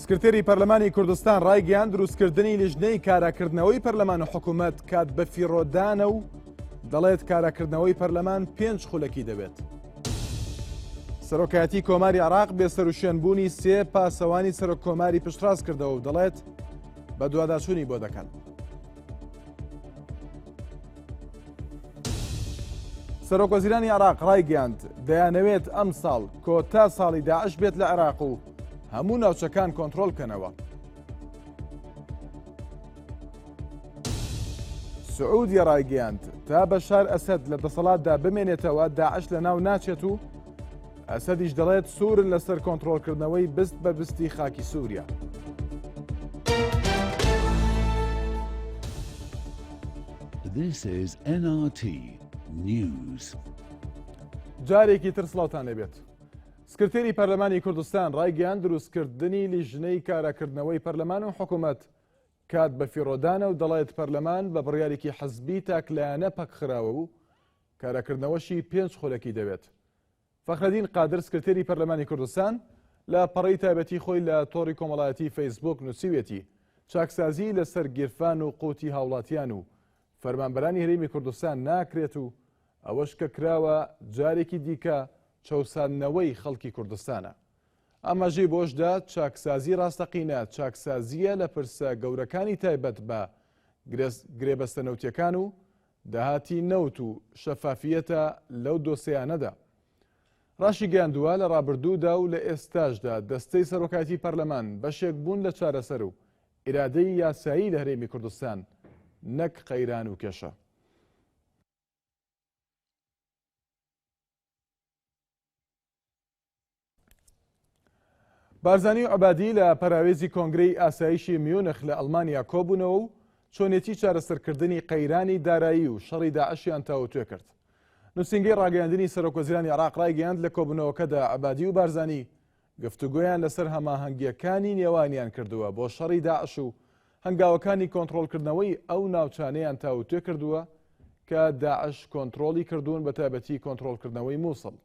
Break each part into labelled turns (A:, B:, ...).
A: سکرتێری پەرلەمانی کوردستان ڕایگەیاند دروستکردنی لیژنەی کاراکردنەوەی پەرلەمان و حکوومەت کات بەفیڕۆدانە و دەڵێت کاراکردنەوەی پەرلەمان پێنج خولەکی دەوێت. سەرۆکایەتی کۆماری عراق بێسەروشوێنبوونی سێ پاسەوانی سەرۆک کۆماری پشتڕاست کردەوە و دەڵێت بەدواداچوونی بۆ دەکەن. سەرۆک وەزیرانی عراق ڕایگەیاند دەیانەوێت ئەم ساڵ کۆتا ساڵی داعش بێت لە عێراق و هەموو ناوچەکان کۆنترۆڵ بکەنەوە. سعودیە ڕایگەیاند تا بەشار ئەسەد لە دەسەڵاتدا بمێنێتەوە داعش لە ناو ناچێت و ئەسەدیش دەڵێت سوورن لەسەر کۆنترۆڵکردنەوەی بست بە بستی خاکی سووریا.
B: This is NRT News.
A: جارێکی تر سڵاوتان لێبێت. سکرتێری پەرلەمانی کوردستان ڕایگەیاند دروستکردنی لیژنەی کاراکردنەوەی پەرلەمان و حکوومەت کات بەفیڕۆدانە و دەڵێت پەرلەمان بە بڕیارێکی حزبی تاکلایەنە پەکخراوە و کاراکردنەوەشی پێنج خولەکی دەوێت. فەخرەدین قادر سکرتێری پەرلەمانی کوردستان لە پەڕەی تایبەتی خۆی لە تۆڕی کۆمەڵایەتی فەیسبوک نووسیویەتی چاکسازی لەسەر گیرفان و قوتی هاوڵاتیان و فەرمانبەرانی هەرێمی کوردستان ناکرێت و ئەوەش کە کراوە جارێکی دیکە چەوساندنەوەی خەڵکی کوردستانە. ئاماژەی بەوەشدا، چاکسازی ڕاستەقینە چاکسازییە لە پرسە گەورەکانی تایبەت بە گرێبەستە نەوتیەکان و داهاتی نەوت و شەفافیەتە لەو دۆسێیانەدا. ڕاشیگەیاندووە، لە ڕابردوودا و لە ئێستاشدا دەستەی سەرۆکایەتی پەرلەمان بەشێک بوون لە چارەسەر و ئیرادەی یاسایی لە هەرێمی کوردستان نەک قەیران و کێشە. بارزانی و عەبادی لە پەراوێزی کۆنگرەی ئاسایشی میونخ لە ئەڵمانیا کۆبوونەوە و چۆنێتی چارەسەرکردنی قەیرانی دارایی و شەڕی داعشیان تاوتوێ کرد. نووسینگەی ڕاگەیاندنی سەرۆکوەزیرانی عێراق ڕایگەیاند لە کۆبوونەوەکەدا عەبادی و بارزانی گفتوگۆیان لەسەر هەماهەنگییەکانی نێوانیان کردووە بۆ شەڕی داعش و هەنگاوەکانی کۆنتڕۆڵکردنەوەی ئەو ناوچانەیان تاوتوێ کردووە کە داعش کۆنتڕۆڵی کردوون بەتایبەتی کۆنتڕۆڵکردنەوەی مووسڵ.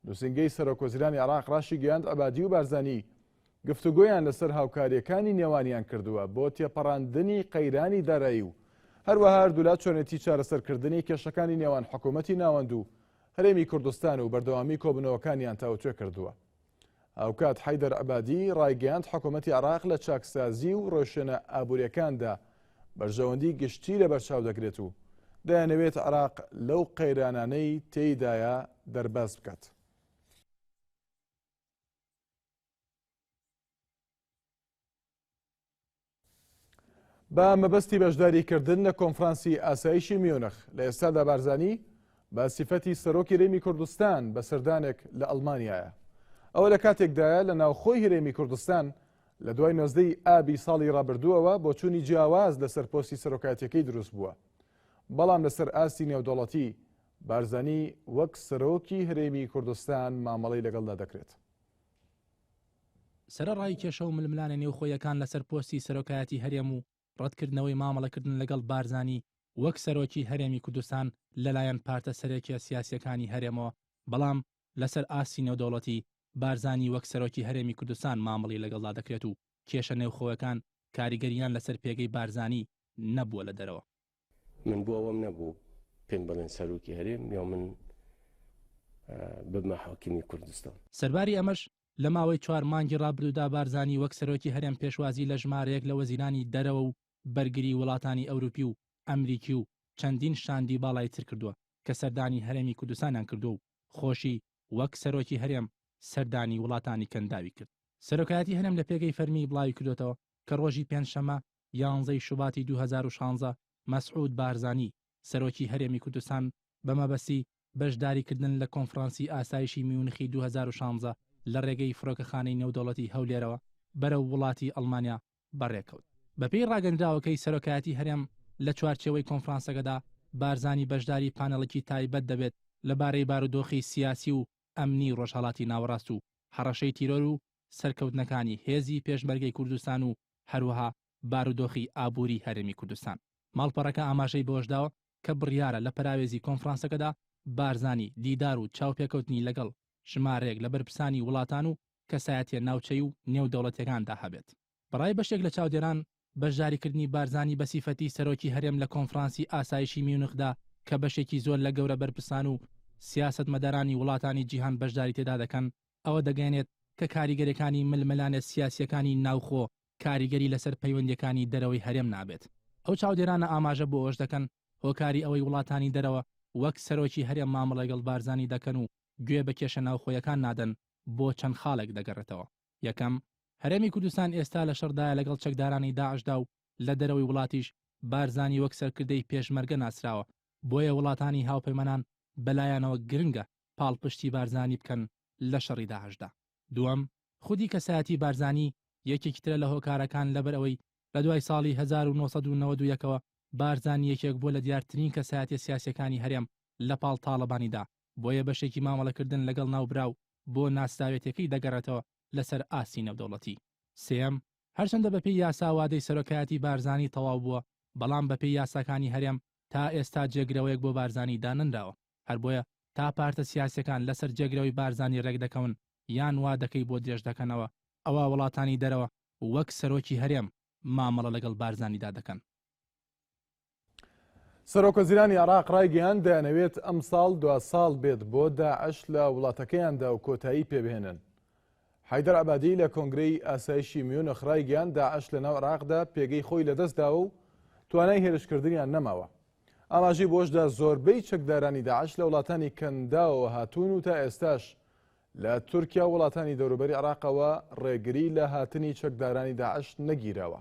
A: نووسینگەی سەرۆکوەزیرانی عێراق راشیگەیاند، عەبادی و بارزانی گفتوگۆیان لەسەر هاوکارییەکانی نێوانیان کردووە بۆ تێپەڕاندنی قەیرانی دارایی و هەروەها هەردوولا چۆنێتی چارەسەرکردنی کێشەکانی نێوان حکوومەتی ناوەند و هەرێمی کوردستان و بەردەوامی کۆبوونەوەکانیان تاوتوێ کردووە. هاوکات حەیدەر عەبادی ڕایگەیاند حکوومەتی عێراق لە چاکسازی و ڕێوشوێنە ئابوورییەکاندا بەرژەوەندی گشتی لەبەرچاو دەگرێت و دەیانەوێت عێراق لەو قەیرانانەی تێیدایە دەرباز بکات. بە مەبەستی بەشداریکردن لە کۆنفرانسی ئاسایشی میونخ لە ئێستادا بارزانی بە سیفەتی سەرۆکی هەرێمی کوردستان بە سەردانێک لە ئەڵمانیایە. ئەوە لە کاتێکدایە لە ناوخۆی هەرێمی کوردستان لە دوای نۆزدەی ئابی ساڵی ڕابردووەوە بۆچوونی جیاواز لەسەر پۆستی سەرۆکایەتیەکەی دروست بووە. بەڵام لەسەر ئاستی نێودەوڵەتی بارزانی وەک سەرۆکی هەرێمی کوردستان مامەڵەی لەگەڵدا دەکرێت.
C: سەرەڕای کێشە و ململانێ نێوخۆییەکان لەسەر پۆستی سەرۆکایەتی هەرێم و ڕەتکردنەوەی مامەڵەکردن لەگەڵ بارزانی وەک سەرۆکی هەرێمی کوردستان لەلایەن پارتە سەرەکیە سیاسیەکانی هەرێمەوە، بەڵام لەسەر ئاستی نێودەوڵەتی بارزانی وەک سەرۆکی هەرێمی کوردستان مامەڵی لەگەڵدا دەکرێت و کێشە نێوخۆیەکان کاریگەریان لەسەر پێگەی بارزانی نەبووە لە دەرەوە.
D: من بۆ ئەوەم نەبوو پێم بڵێن سەرۆکی هەرێم یا من ببمە حاکمی کوردستان.
C: سەرباری ئەمەش، لە ماوەی چوار مانگی ڕابردوودا بارزانی وەک سەرۆکی هەرێم پێشوازی لە ژمارەیەک لە وەزیرانی دەرەوە و بەرگری وڵاتانی ئەوروپی و ئەمریکی و چەندین شاندی باڵای تر کردووە کە سەردانی هەرێمی کوردستانیان کردووە و خۆشی وەک سەرۆکی هەرێم سەردانی وڵاتانی کەنداوی کرد. سەرۆکایەتی هەرێم لە پێگەی فەرمی بڵاویکردۆتەوە کە ڕۆژی پێنجشەممە یانزەی شوباتی 2016 مەسعود بارزانی سەرۆکی هەرێمی کوردستان بە مەبەستی بەشداریکردن لە کۆنفرانسی ئاسایشی میونخی 2016 لە ڕێگەی فڕۆکەخانەی نێودەوڵەتی هەولێرەوە بەرەو وڵاتی ئەڵمانیا بەڕێکەوت. بەپێی ڕاگەندراوەکەی سەرۆکایەتی هەرێم لە چوارچێوەی کۆنفرانسەکەدا بارزانی بەشداری پانێڵێکی تایبەت دەبێت لەبارەی بارودۆخی سیاسی و ئەمنی ڕۆژهەڵاتی ناوەڕاست و هەڕەشەی تیرۆر و سەرکەوتنەکانی هێزی پێشمەرگەی کوردستان و هەروەها بارودۆخی ئابووری هەرێمی کوردستان. ماڵپەڕەکە ئاماژەی بەوەشداوە کە بڕیارە لە پەراوێزی کۆنفرانسەکەدا بارزانی دیدار و چاوپێکەوتنی لەگەڵ ژمارەیەک لە بەرپرسانی وڵاتان و. کەسایەتیە ناوچەیی و نێودەوڵەتیەکاندا هەبێت. بەڕای بەشێک لە چاودێران، بەشداریکردنی بارزانی بە سیفەتی سەرۆکی هەرێم لە کۆنفرانسی ئاسایشی میونخدا کە بەشێکی زۆر لە گەورە بەرپرسان و سیاسەتمەدارانی وڵاتانی جیهان بەشداری تێدا دەکەن، ئەوە دەگەیەنێت کە کاریگەریەکانی ململانێ سیاسیەکانی ناوخۆ کاریگەری لەسەر پەیوەندیەکانی دەرەوەی هەرێم نابێت. ئەو چاودێرانە ئاماژە بۆ ئەوەش دەکەن، هۆکاری ئەوەی وڵاتانی دەرەوە وەک سەرۆکی هەرێم مامەڵە لەگەڵ بارزانی دەکەن و گوێ بە کێشە ناوخۆیەکان نادەن بۆ چەند خاڵێک دەگەڕێتەوە. یەکەم، هەرێمی کوردستان ئێستا لە شەڕدایە لەگەڵ چەکدارانی داعشدا و لە دەرەوەی وڵاتیش بارزانی وەک سەرکردەی پێشمەرگە ناسراوە، بۆیە وڵاتانی هاوپەیمانان بەلایانەوە گرنگە پاڵپشتی بارزانی بکەن لە شەڕی داعشدا. دووەم، خودی کەسایەتی بارزانی یەکێکی ترە لە هۆکارەکان لەبەرئەوەی لە دوای ساڵی 1991 ەوە بارزانی یەکێک بووە لە دیارترین کەسایەتیە سیاسیەکانی هەرێم لە پاڵ تاڵەبانیدا، بۆیە بەشێکی مامەڵەکردن لەگەڵ ناوبراو بۆ ناسراوێتیەکەی دەگەڕێتەوە لەسەر ئاستی نێودەوڵەتی. سێیەم، هەرچەندە بەپێی یاسا وادەی سەرۆکایەتی بارزانی تەواو بووە، بەڵام بەپێی یاساکانی هەرێم تا ئێستا جێگرەوەیەک بۆ بارزانی دانەنراوە، هەر بۆیە تا پارتە سیاسیەکان لەسەر جێگرەوەی بارزانی رێکدەکەون یان وادەکەی بۆ درێژدەکەنەوە، ئەوا وڵاتانی دەرەوە وەک سەرۆکی هەرێم مامەڵە لەگەڵ بارزانیدا دەکەن.
A: سەرۆکوەزیرانی عێراق ڕایگەیاند، دەیانەوێت ئەمساڵ دوا ساڵ بێت بۆ داعش لە وڵاتەکەیاندا و کۆتایی پێبهێنن. حەیدەر عەبادی لە کۆنگرەی ئاسایشی میونخ ڕایگەیاند، داعش لەناو عێراقدا پێگەی خۆی لەدەستداوە و توانای هێرشکردنیان نەماوە. ئاماژەی بەوەشدا زۆربەی چەکدارانی داعش لە وڵاتانی کەنداوەوە هاتوون و تا ئێستاش لە تورکیا و وڵاتانی دەوروبەری عێراقەوە ڕێگری لە هاتنی چەکدارانی داعش نەگیراوە.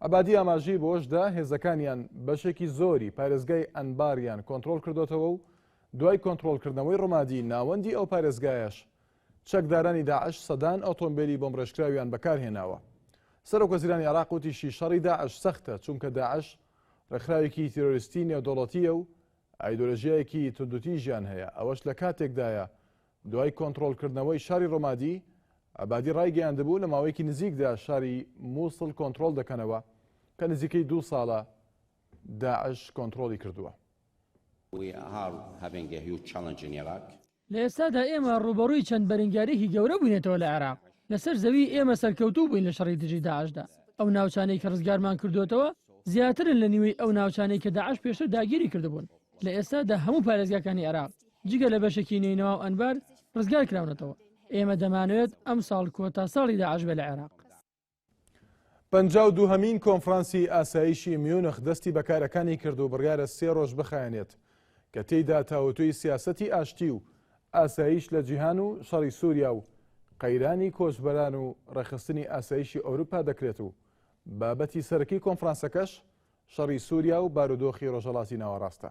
A: عەبادی ئاماژەی بەوەشدا هێزەکانیان بەشێکی زۆری پارێزگای ئەنباریان کۆنترۆڵ کردۆتەوە و دوای کۆنترۆڵکردنەوەی ڕومادی ناوەندی ئەو پارێزگایەش چەکدارانی داعش سەدان ئۆتۆمبێلی بۆمبڕێژکراویان بەکارهێناوە. سەرۆکوەزیرانی عێراق وتیشی شەڕی داعش سەختە چونکە داعش ڕێکخراوێکی تیرۆریستی نێودەوڵەتییە و ئایدۆلۆژیایەکی توندوتیژیان هەیە، ئەوەش لە کاتێکدایە دوای کۆنترۆڵکردنەوەی شاری ڕۆمادی، عەبادی ڕایگەیاندبوو لە ماوەیەکی نزیکدا شاری موسڵ کۆنترۆڵ دەکەنەوە کە نزیکەی دوو ساڵە داعش کۆنترۆڵی کردووە.
E: لە ئێستادا ئێمە ڕووبەڕووی چەند بەرەنگارییەکی گەورە بووینەتەوە لە عێراق. لەسەر زەوی ئێمە سەرکەوتوو بووین لە شەڕی دژی داعشدا. ئەو ناوچانەی کە ڕزگارمان کردووەتەوە زیاترن لە نیوەی ئەو ناوچانەی کە داعش پێشتر داگیری کردبوون. لە ئێستادا هەموو پارێزگاکانی عێراق جگە لە بەشێکی نەینەوا و ئەنبار ڕزگار کراونەتەوە. ئێمە دەمانەوێت ئەمساڵ کۆتا ساڵی داعش بێت لە عێراق.
A: 52هەمین کۆنفرانسی ئاسایشی میونخ دەستی بە کارەکانی کرد و بڕیارە سێ ڕۆژ بخایەنێت کە تێیدا تاوتوێی سیاسەتی ئاشتی و ئاسایش لە جیهان و شەڕی سووریا و قەیرانی کۆچبەران و ڕێکخستنی ئاسایشی ئەوروپا دەکرێت و بابەتی سەرەکی کۆنفرانسەکەش شەڕی سووریا و بارودۆخی ڕۆژهەڵاتی ناوەڕاستە.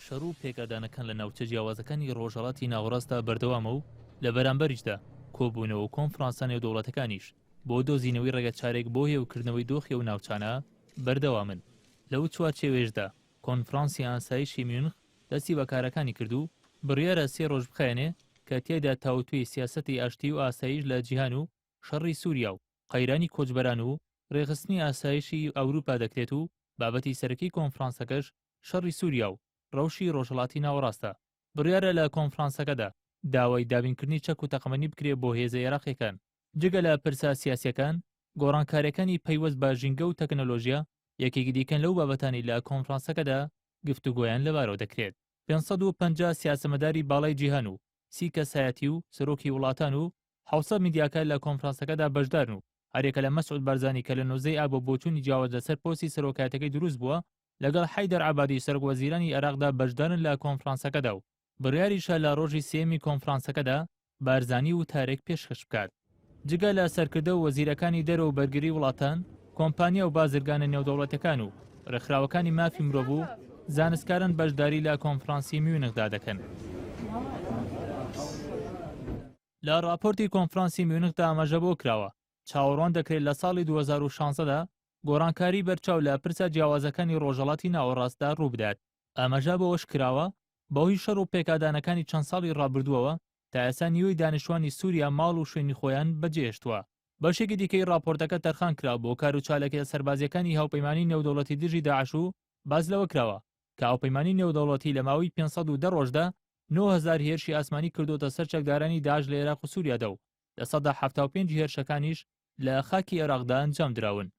F: شەڕ و پێکدادانەکان لە ناوچە جیاوازەکانی ڕۆژهەڵاتی ناوەڕاستدا بەردەوامە و لە بەرامبەریشدا کۆبوونەوە و کۆنفرانسە نێودەوڵەتەکانیش بۆ دۆزینەوەی ڕێگەچارێک بۆ هێوکردنەوەی دۆخی ئەو ناوچانە بەردەوامن. لەو چوارچێوەیەشدا کۆنفرانسی ئاسایشی میونخ دەستی بە کارەکانی کرد و بڕیارە سێ ڕۆژ بخایەنێ کە تیایدا تاوتوێی سیاسەتی ئاشتی و ئاسایش لە جیهان و شەڕی سووریا و قەیرانی کۆچبەران و رێکخستنی ئاسایشی ئەوروپا دەکرێت و بابەتی سەرەکی کۆنفرانسەکەش شەڕی سووریا و رەوشی رۆژهەڵاتی ناوەڕاستە. بڕیارە لە کۆنفرانسەکەدا داوای دابینکردنی چەک و تەقەمەنی بکرێت بۆ هێزە ئێراقییەکان. جگە لە پرسە سیاسییەکان، گۆڕانکارییەکانی پەیوەست بە ژینگە و تەکنەلۆژیا یەکێکی دیکەن لەو بابەتانەی لە کۆنفرانسەکەدا گفتوگۆیان لەبارەوە دەکرێت. 550 سیاسەمەداری باڵای جیهان و 30 کەسایەتی و سەرۆکی وڵاتان و 700 میدیاکار لە کۆنفرانسەکەدا بەشدارن و هەریەکە لە مەسعود بارزانی کە لە 19 ی ئاب بە بۆچوونی جیاواز لەسەر پۆستی سەرۆکایەتەکەی دروست بووە لەگەڵ حەیدەر عەبادی سەرۆک وەزیرانی عێراقدا بەشدارن لە کۆنفرانسەکەدا و بڕیاریشە لە ڕۆژی سێیەمی کۆنفرانسەکەدا بارزانی وتارێک پێشکەش بکات. جگە لە سەرکردە و وەزیرەکانی دەرەوە و بەرگری وڵاتان، کۆمپانیا و بازرگانە نێودەوڵەتیەکان و ڕێکخراوەکانی مافی مرۆڤ و زانستکاران بەشداری لە کۆنفرانسی میونخدا دەکەن. لە ڕاپۆرتی کۆنفرانسی میونخدا ئاماژە بەوە کراوە، چاوەڕوان دەکرێت لە ساڵی 2016 دا گۆڕانکاری بەرچاو لە پرسە جیاوازەکانی ڕۆژهەڵاتی ناوەڕاستدا ڕووبدات. ئاماژە بەوەش کراوە، بەهۆی شەڕ و پێکادانەکانی چەند ساڵی ڕابردووەوە تا ئێستا نیوەی دانیشتوانی سووریا ماڵ و شوێنی خۆیان بەجێهێشتووە. بەشێکی دیکەی ڕاپۆرتەکە تەرخان کرا بۆ کار و چاالکیە سەربازییەکانی هاوپەیمانی نێودەوڵەتی دژی داعش و باس لەوە کراوە کە هاوپەیمانی نێودەوڵەتی لە ماوەی 510 ڕۆژدا. 9000 هێرشی ئاسمانی کردۆتە سەر چەکدارانی داعش لە ئێراق و سووریادا و 75% هێرشەکانیش لە خاکی ئێراقدا ئەنجام دراون.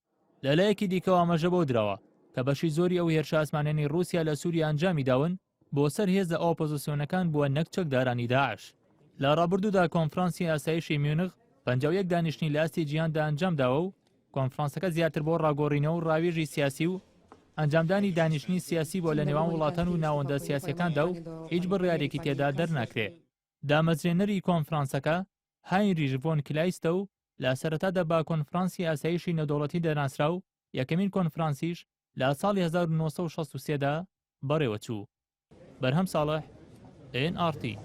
F: لە لایەکی دیکەوە ئاماژە بەوە دراوە کە بەشی زۆری ئەو هێرشە ئاسمانیانەی ڕووسیا لە سووریا ئەنجامی داون بۆ سەر هێزە ئۆپۆزسیۆنەکان بووە نەک چەکدارانی داعش. لە ڕابردوودا کۆنفرانسی ئاسایشی میونخ 51 دانیشتنی لە ئاستی جیهاندا ئەنجام داوە و کۆنفرانسەکە زیاتر بۆ ڕاگۆڕینەوە و ڕاوێژی سیاسی و ئەنجامدانی دانیشتنی سیاسی بووە لە نێوان وڵاتان و ناوەندە سیاسیەکاندا و هیچ بڕیارێکی تێدا دەرناکرێ. دامەزرێنەری کۆنفرانسەکە هاینریش ڤۆن کلایستە و لە سەرەتادا بە کۆنفرانسی ئاسایشی نێودەوڵەتی دەناسرا و یەکەمین کۆنفرانسیش لە ساڵی 1963 دا بەڕێوەچوو. بەرهەم ساڵح، ئێن ئاڕ تی.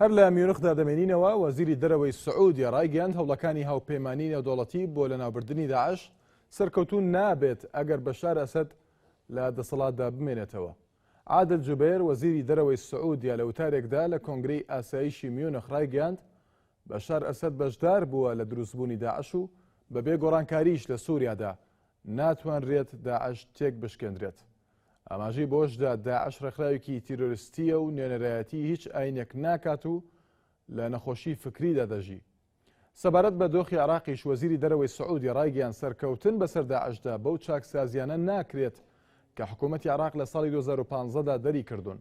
A: هەر لە میونخدا دەمێنینەوە، وەزیری دەرەوەی سعودیە ڕایگەیاند هەوڵەکانی هاوپەیمانیی نێودەوڵەتی بۆ لەناوبردنی داعش سەرکەوتوو نابێت ئەگەر بەشار ئەسەد لە دەسەڵاتدا بمێنێتەوە. عادل جوبێر وەزیری دەرەوەی سعودیە لە وتارێکدا لە کۆنگرەی ئاسایشی میونخ ڕایگەیاند بەشار ئەسەد بەشدار بووە لە دروستبوونی داعش و بەبێ گۆڕانکاریش لە سوریادا ناتوانرێت داعش تێک بشکێندرێت. ئاماژەی بەوەشدا داعش ڕێکخراوێکی تیرۆرستییە و نوێنەرایەتی هیچ ئاینێک ناکات و لە نەخۆشی فکریدا دەژی. سەبارەت بە دۆخی عێراقیش وەزیری دەرەوەی سعودیە ڕایگەیاند سەرکەوتن بەسەر داعشدا بەو چاکسازیانە ناکرێت کە حکوومەتی عێراق لە ساڵی 2015 دا دەریکردوون.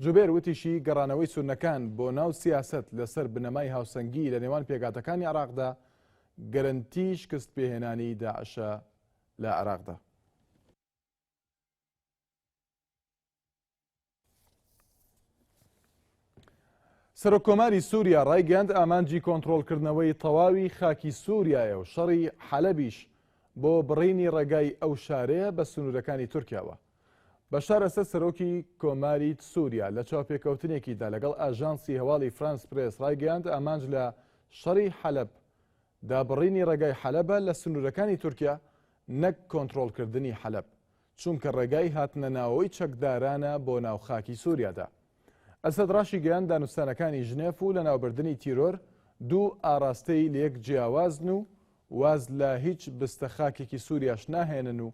A: جوبێر وتیشی گەڕانەوەی سوننەکان بۆ ناو سیاسەت لەسەر بنەمای هاوسەنگی لە نێوان پێکهاتەکانی عێراقدا گەرەنتی شکستپێهێنانی داعشە لە عێراقدا. سەرۆککۆماری سووریا ڕایگەیاند ئامانجی کۆنترۆڵکردنەوەی تەواوی خاکی سووریایە و شەڕی حەلەبیش بۆ بڕینی ڕێگای ئەو شارەیە بە سنوورەکانی تورکیاوە. بەشار ئەسەد سەرۆکی کۆماری سووریا لە چاوپێکەوتنێکیدا لەگەڵ ئاژانسی هەواڵی فرانس پرێس ڕایگەیاند ئامانج لە شەڕی حەلەب دابڕینی ڕێگای حەلەبە لە سنوورەکانی تورکیا نەک کۆنترۆڵکردنی حەلەب. چونکە ڕێگای هاتنە ناوەوەی چەکدارانە بۆ ناو خاکی سوریادا. ئەسەد ڕاشیگەیاند دانوستانەکانی ژنێف و لەناوبردنی تیرۆر دوو ئاڕاستەی لەیەک جیاوازن و واز لە هیچ بستە خاکێکی سوریاش ناهێنن و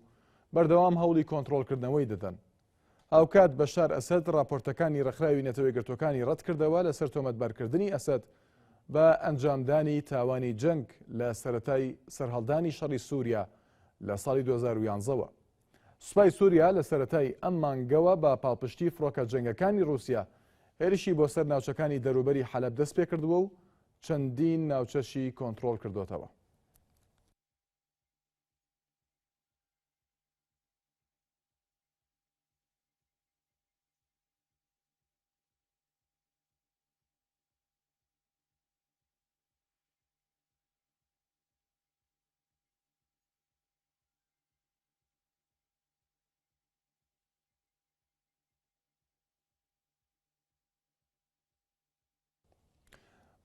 A: بەردەوام هەوڵی کۆنترۆڵکردنەوەی دەدەن. هاوکات بەشار ئەسەد ڕاپۆرتەکانی ڕێکخراوی نەتەوەیەکگرتووەکانی ڕەتکردەوە لەسەر تۆمەتبارکردنی ئەسەد بە ئەنجامدانی تاوانی جەنگ لە سەرەتای سەرهەڵدانی شەڕی سوریا لە ساڵی 2011 وە. سوپای سوریا لە سەرەتای ئەم مانگەوە بە پاڵپشتی فڕۆکە جەنگەکانی ڕووسیا هێرشی بۆ سەر ناوچەکانی دەروبەری حەلەب دەستپێکردووە و چەندین ناوچەشی کۆنترۆڵ کردۆتەوە.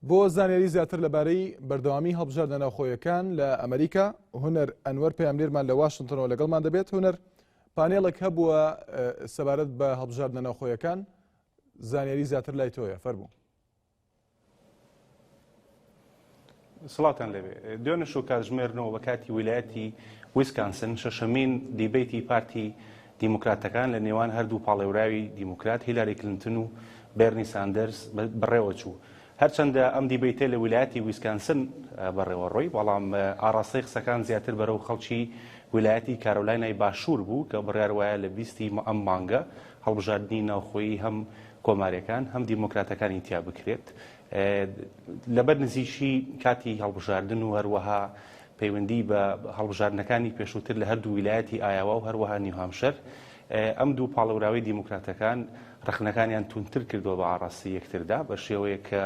A: بۆ زانیاری زیاتر لەبارەی بەردەوامی هەڵبژاردنە ناوخۆیەکان لە ئەمریکا هونەر ئەنوەر پەیامنێرمان لە واشنتنەوە لەگەڵمان دەبێت هونەر پانێڵێک هەبووە سەبارەت بە هەڵبژاردنە ناوخۆیەکان زانیاری زیاتر لای تۆیە فەرموو.
G: سڵاوتان لێبێ. دوێنێ شەو کاتژمێر نۆ بە کاتی ویلایەتی ویسکانسن شەشەمین دیبەیتی پارتی دیموکراتەکان لە نێوان هەردوو پاڵێوراوی دیموکرات هیلاری کلنتن و بێرنی ساندەرز بەڕێوەچوو. هەرچەندە ئەم دیبەیتە لە ویلایەتی ویسکانسن بەڕێوە ڕۆی، بەڵام ئاڕاستەی قسەکان زیاتر بەرەو خەڵکی ویلایەتی کارۆلاینای باشوور بوو کە بڕیار وایە لە بیستی ئەم مانگە هەڵبژاردنی ناوخۆیی هەم کۆماریەکان هەم دیموکراتەکانی تیا بکرێت. لەبەر نزیکی کاتی هەڵبژاردن و هەروەها پەیوەندی بە هەڵبژاردنەکانی پێشووتر لە هەردوو ویلایەتی ئایاوا و هەروەها نیوهامشەر ئەم دوو پاڵێوراوەی دیموکراتەکان ڕەخنەکانیان توندتر کردووە بە ئاڕاستەی یەکتردا بە شێوەیەک کە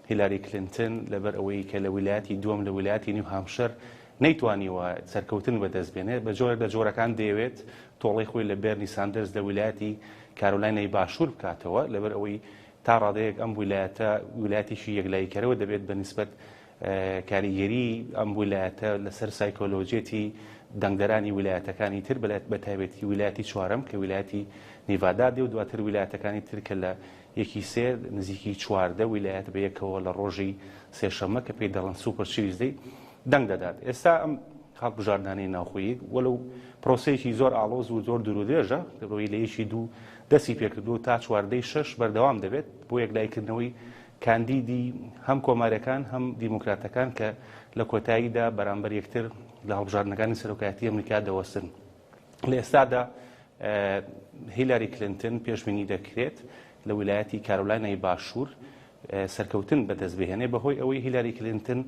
G: هیلاری کلینتن لەبەر ئەوەی کە لە ویلایەتی دووەم لە ویلایەتی نیوهامشەر نەیتوانیوە سەرکەوتن بەدەست بێنێت بە جۆرێک لە جۆرەکان دەیەوێت تۆڵەی خۆی لە بێرنی ساندەرز لە ویلایەتی کارۆلاینای باشوور بکاتەوە لەبەر ئەوەی تا ڕادەیەک ئەم ویلایەتە ویلایەتێکی یەکلاییکەرەوە دەبێت بە نیسبەت کاریگەری ئەم ویلایەتە لەسەر سایکۆلۆژیەتی دەنگدەرانی ویلایەتەکانی تر بە تایبەتی ویلایەتی چوارەم کە ویلایەتی نیڤادا دێ و دواتر ویلایەتەکانی تر کە لە یەکی سێ نزیکی 14 ویلایەت بە یەکەوە لە ڕۆژی سێشەممە کە پێی دەڵێن Super Tuesday دەنگ دەدات. ئێستا ئەم. هەڵبژاردنانەی ناوخۆیی وەلو پرۆسەیەکی زۆر ئاڵۆز و زۆر دوور و درێژە لەبەرئەوەی لە یەکی دوو دەستی پێکردووە تا چواردەی شەش بەردەوام دەبێت بۆ یەکلاییکردنەوەی کاندیدی هەم کۆماریەکان هەم دیموکراتەکان کە لە کۆتاییدا بەرامبەر یەکتر لە هەڵبژاردنەکانی سەرۆکایەتی ئەمریکا دەوەستن. لە ئێستادا هیلاری کلینتن پێشبینی دەکرێت لە ویلایەتی کارۆلاینای باشوور سەرکەوتن بەدەست بهێنێ بەهۆی ئەوەی هیلاری کلینتن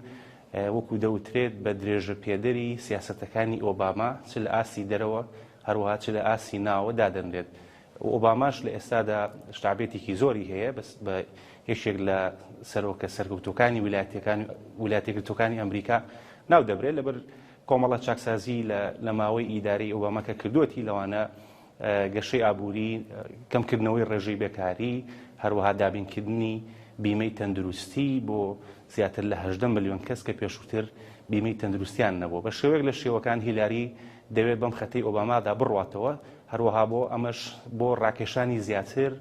G: وەکو دەوترێت بە درێژە پێدەری سیاسەتەکانی ئۆباما چ لە ئاستی دەرەوە هەروەها چ لە ئاستی ناوە دادەنرێت. ئۆباماش لە ئێستادا شەعبیەتێکی زۆری هەیە بەس بە یەکێک لە سەرۆکە سەرکەوتووەکانی ویلایەتەکانی ویلایەتە یەکگرتووەکانی ئەمریکا ناو دەبرێت لەبەر کۆمەڵە چاکسازی لە لە ماوەی ئیدارەی ئۆباما کە کردووەتی لەوانە گەشەی ئابووری، کەمکردنەوەی ڕێژەی بێکاری، هەروەها دابینکردنی بیمەی تەندروستی بۆ زیاتر لە 18 ملیۆن کەس کە پێشووتر بیمەی تەندروستیان نەبووە. بە شێوەیەک لە شێوەکان هیلاری دەوێت بەم خەتەی ئۆبامادا بڕواتەوە، هەروەها بۆ ئەمەش بۆ ڕاکێشانی زیاتر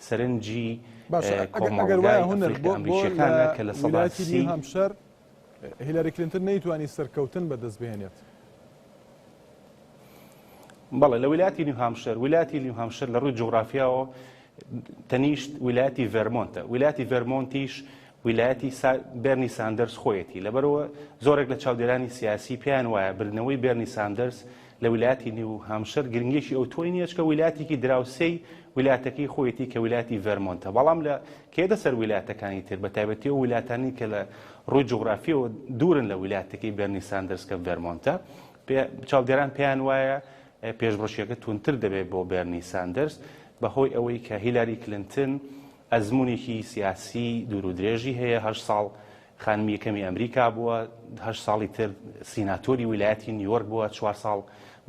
G: سەرنجی
A: باشە ئەگەر
G: کۆمەڵگای
A: وایە هونەر
G: ئەفریقیا
A: بۆ بۆ لە
G: ئەمریکییەکانە کە لە سەدا
A: ویلایەتی
G: سی
A: نیو هامشەر هیلاری کلینتن نەیتوانی سەرکەوتن بەدەست بهێنێت.
G: بەڵێ لە ویلایەتی نیو هامشەر، ویلایەتی نیو هامشەر لە ڕووی جوگرافیاوە تەنیشت ویلایەتی ڤێرمۆنتە، ویلایەتی ڤێرمۆنتیش ویلایەتی بێرنی ساندەرز خۆیەتی، لەبەرئەوە زۆرێک لە چاودێرانی سیاسی پێیان وایە بردنەوەی بێرنی ساندەرز لە ویلایەتی نیو هامشەر گرنگیەکی ئەوتۆی نییە چکە ویلایەتێکی دراوسێی ویلایەتەکەی خۆیەتی کە ویلایەتی ڤێرمۆنتە، بەڵام لە کێدە سەر ویلایەتەکانی تر بە تایبەتی ئەو ویلایەتانەی کە لە ڕووی جوگرافیەوە دوورن لە ویلایەتەکەی بێرنی ساندەرز کە ڤێرمۆنتە، چاودێران پێیان وایە پێشبڕکێکە توندتر دەبێت بۆ بێرنی ساندەرز بەهۆی ئەوەی کە هیلاری کلنتن ئەزموونێکی سیاسی دوور و درێژی هەیە، هەشت ساڵ خانمی یەکەمی ئەمریکا بووە، هەشت ساڵی تر سیناتۆری ویلایەتی نیویۆرک بووە، چوار ساڵ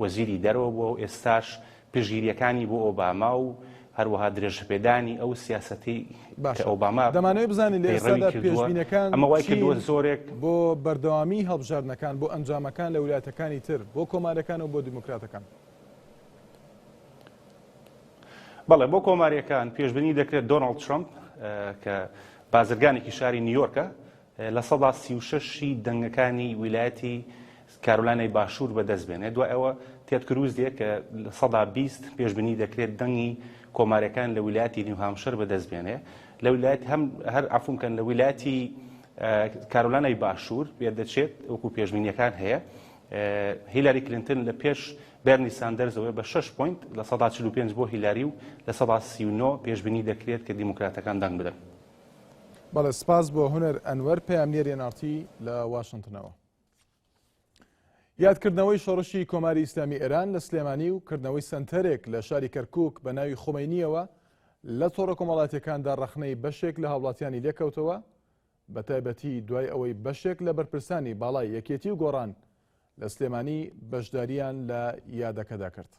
G: وەزیری دەرەوە بووە و ئێستاش پشتگیرییەکانی بۆ ئۆباما و هەروەها درێژەپێدانی ئەو سیاسەتەی کە
A: باشە
G: ئۆباما
A: دەمانەوێت بزانین لە
G: پەیڕەوی
A: ئێستادا
G: کردووە،
A: پێشبینەکان
G: ئەمە وای کردووە
A: چین
G: زۆرێک
A: بۆ بەردەوامی هەڵبژاردنەکان، بۆ ئەنجامەکان لە ویلایەتەکانی تر، بۆ کۆمارییەکان و بۆ دیموکراتەکان؟
G: بەڵێ، بۆ کۆمارییەکان پێشبینی دەکرێت دۆناڵد ترەمپ کە بازرگانێکی شاری نیویۆرکە 36% ی دەنگەکانی ویلایەتی کارۆلاینای باشوور بەدەست بێنێت، دوای ئەوە تێد کروز دێت کە 20% پێشبینی دەکرێت دەنگی کۆمارییەکان لە ویلایەتی نیوهامشەر بەدەست بێنێ. لە ویلایەت هەم هەر عەفوم کەن لە ویلایەتی کارۆلانای باشوور پێدەچێت وەکو پێشبینیەکان هەیە هیلاری کلینتن لە پێش بێرنی ساندەرزەوەیە بە شەش point 45% بۆ هیلاری و 39% پێشبینی دەکرێت کە دیموکراتەکان دەنگ بدەن.
A: بەڵێ سپاس بۆ هونەر ئەنوەر پەیامنێری ئێن ئاڕ تی لە واشنتنەوە. یادکردنەوەی شۆڕشی کۆماری ئیسلامی ئێران لە سلێمانی و کردنەوەی سەنتەرێک لە شاری کەرکوک بە ناوی خومەینیەوە لە تۆڕە کۆمەڵاتیەکاندا ڕەخنەی بەشێک لە هاوڵاتیانی لێکەوتەوە بەتایبەتی دوای ئەوەی بەشێک لە بەرپرسانی باڵای یەکێتی و گۆڕان لە سلێمانی بەشدارییان لە یادەکەدا کرد.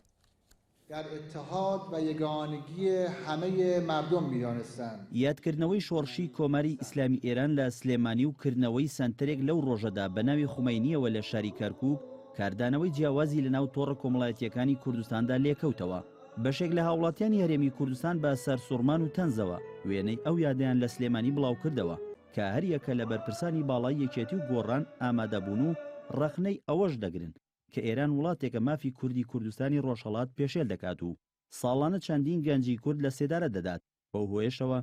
H: در اتحاد و یگانگی همه مردم میدانستند.
I: یادکردنەوەی شۆڕشی کۆماری ئیسلامی ئێران لە سلێمانی و کردنەوەی سەنتەرێک لەو ڕۆژەدا بە ناوی خومەینییەوە لە شاری کەرکووک، کاردانەوەی جیاوازی لەناو تۆڕە کۆمەڵایەتییەکانی کوردستاندا لێکەوتەوە. بەشێک لە هاوڵاتیانی هەرێمی کوردستان بە سەرسوڕمان و تەنزەوە وێنەی ئەو یادەیان لە سلێمانی بڵاوکردەوە کە هەریەکە لە بەرپرسانی باڵای یەکێتی و گۆڕان ئامادەبوون و ڕەخنەی ئەوەش دەگرن کە ئێران وڵاتێکە مافی کوردی کوردستانی ڕۆژهەڵات پێشێل دەکات و ساڵانە چەندین گەنجی کورد لە سێدارە دەدات، بەو هۆیەشەوە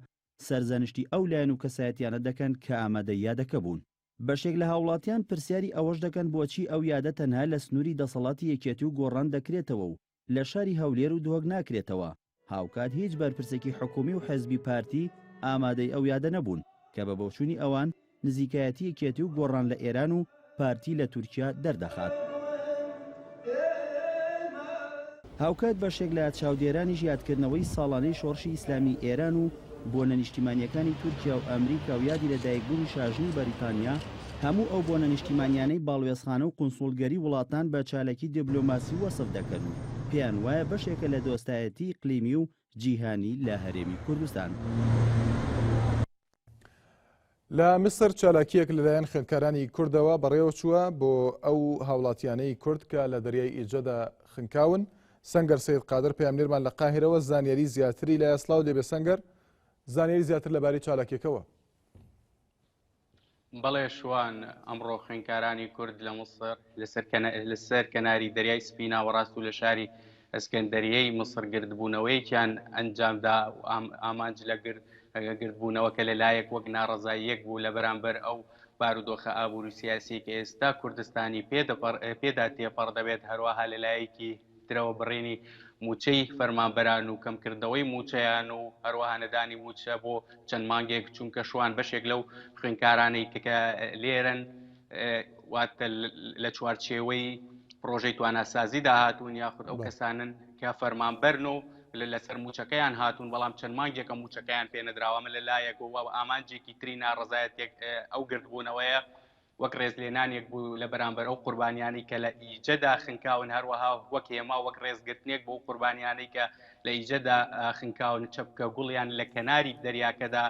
I: سەرزەنشتی ئەو لایەن و کەسایەتیانە دەکەن کە ئامادەی یادەکە بوون. بەشێک لە هاوڵاتیان پرسیاری ئەوەش دەکەن بۆچی ئەو یادە تەنها لە سنووری دەسەڵاتی یەکێتی و گۆڕان دەکرێتەوە و لە شاری هەولێر و دهۆک ناکرێتەوە، هاوکات هیچ بەرپرسێکی حکومی و حزبی پارتی ئامادەی ئەو یادە نەبوون، کە بە بۆچوونی ئەوان نزیکایەتی یەکێتی و گۆڕان لە ئێران و پارتی لە تورکیا دەردەخات. هاوکات بەشێک لە چاودێرانیش یادکردنەوەی ساڵانەی شۆڕشی ئیسلامی ئێران و بۆنە نیشتیمانییەکانی تورکیا و ئەمریکا و یادی لەدایکبوونی شاژنی بەریتانیا، هەموو ئەو بۆنە نیشتیمانیانەی باڵوێزخانە و قونسوڵگەری وڵاتان بە چاالکی دیبلۆماسی وەسف دەکەن و پێیان وایە بەشێکە لە دۆستایەتی ئیقلیمی و جیهانی لە هەرێمی کوردستان.
A: لە میسر چالاکییەک لەلایەن خوێندکارانی کوردەوە بەڕێوەچووە بۆ ئەو هاوڵاتیانەی کورد کە لە دەریای ئیجەدا خنکاون. سەنگەر سەید قادر پەیامنێرمان لە قاهیرەوە زانیاری زیاتری لایە. سڵاو لێبێ سەنگەر، زانیاری زیاتر لەبارەی چالاکیەکەوە.
J: بەڵێ شوان، ئەمڕۆ خوێندکارانی کورد لە میسر لەسەر کەناری دەریای سپی ناوەڕاست و لە شاری ئەسکەندەریەی میسر گردبوونەوەیەکیان ئەنجامدا و ئامانج لە گردبوونەوەکە لەلایەک وەک ناڕەزاییەک بوو لە بەرامبەر ئەو بارودۆخە ئابووری و سیاسیەی کە ئێستا کوردستانی پێدا تێپەڕ دەبێت، هەروەها لەلایەکی ترەوە بڕینی مووچەی فەرمانبەران و کەمکردنەوەی مووچەیان و هەروەها نەدانی مووچە بۆ چەند مانگێک، چونکە شوان بەشێک لەو خوێندکارانەی کە لێرەن واتە لە چوارچێوەی پرۆژەی تواناسازیدا هاتوون یاخود ئەو کەسانن کە فەرمانبەرن و لەسەر مووچەکەیان هاتوون، بەڵام چەند مانگێکە مووچەکەیان پێنەدراوە. ئەمە لە لایەک و ئامانجێکی تری ناڕەزایەتێک ئەو گردبوونەوەیە وەک ڕێزلێنانێک بوو لە بەرامبەر ئەو قوربانیانەی کە لە ئیجەدا خنکاون، هەروەها وەک هێما وەک ڕێزگرتنێک بۆ قوربانیانەی کە لە ئیجەدا خنکاون، چەپکە گوڵیان لە کەناری دەریاکەدا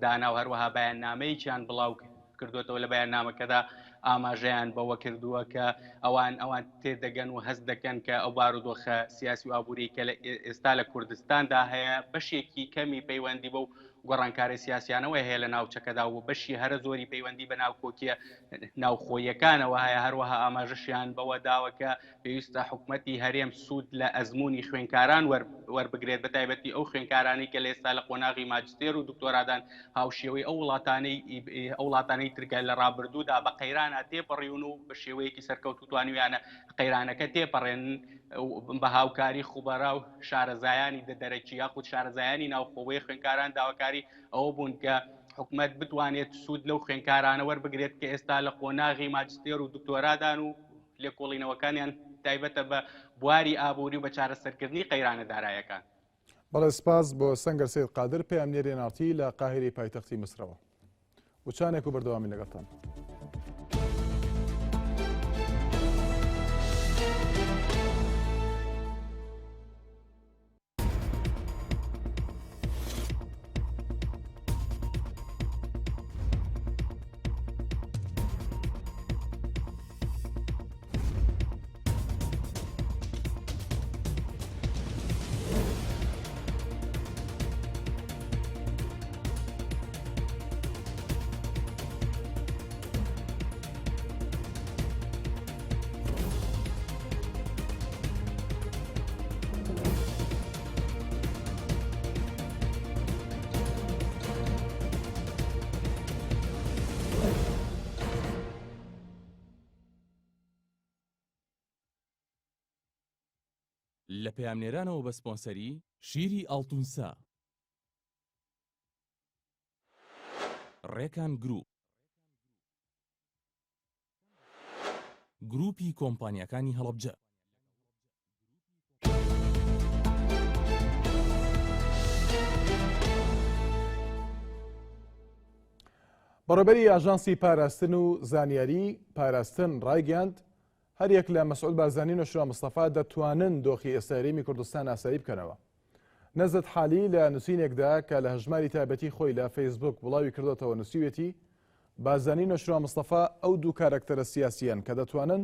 J: دانا و هەروەها بەیاننامەیەکیان بڵاو کردوێتەوە. لە بەیاننامەکەدا ئاماژەیان بەوە کردووە کە ئەوان ئەوان تێدەگەن و هەست دەکەن کە ئەو بارودۆخە سیاسی و ئابووری کە لە ئێستا لە کوردستاندا هەیە بەشێکی کەمی پەیوەندی بەو گۆڕانکارە سیاسیانەوە هەیە لە ناوچەکەدا و بەشی هەرە زۆری پەیوەندی بە ناوکۆکیە ناوخۆیەکانەوە هەیە. هەروەها ئاماژەشیان بەوە داوە کە پێویستە حکومەتی هەرێم سوود لە ئەزموونی خوێنکاران وەربگرێت، بە تایبەتی ئەو خوێنکارانەی کە لە ئێستا لە قۆناغی ماجستێر و دکتۆرادان، هاوشێوەی ئەو وڵاتانەی ئەو وڵاتانەی ترکە لە ڕابردوودا بە قەیرانە تێپەڕیون و بە شێوەیەکی سەرکەوتوو توانیویانە قەیرانەکە تێپەڕێنن بە هاوکاری خوبەرا و شارەزایانی دەرەکی یاخود شارەزایانی ناوخۆوەی. خوێنکاران داواکاری ئەوە بوون کە حکومەت بتوانێت سوود لەو خوێنکارانە وەربگرێت کە ئێستا لە قۆناغی ماجستێر و دکتۆرادان و لێکۆڵینەوەکانیان تایبەتە بە بواری ئابووری و بە چارەسەرکردنی قەیرانە دارایەکان.
A: بەڵێ سپاس بۆ سەنگەر سەید قادر پەیامنێری ئێن ئاڕ تی لە قاهیرەی پایتەختی میسرەوە. وچانێک و بەردەوامین لەگەڵتان.
K: لە پەیامنێرانەوە بە سپۆنسەری شیری ئاڵتونسا. ڕێکان گروپ. گروپی کۆمپانیاکانی هەڵەبجە.
A: بەڕێوەبەری ئاژانسی پاراستن و زانیاری پاراستن ڕایگەیاند، هەریەک لە مەسعود بارزانی و نەوشیروان مستەفا دەتوانن دۆخی ئێستای هەرێمی کوردستان ئاسایی بکەنەوە. نەزەت حالی لە نووسینێکدا کە لە هەژماری تایبەتی خۆی لە فەیسبوک بڵاوی کردۆتەوە نووسیوێتی، بارزانی و نەوشیروان مستەفا ئەو دوو کارەکتەرە سیاسییەن کە دەتوانن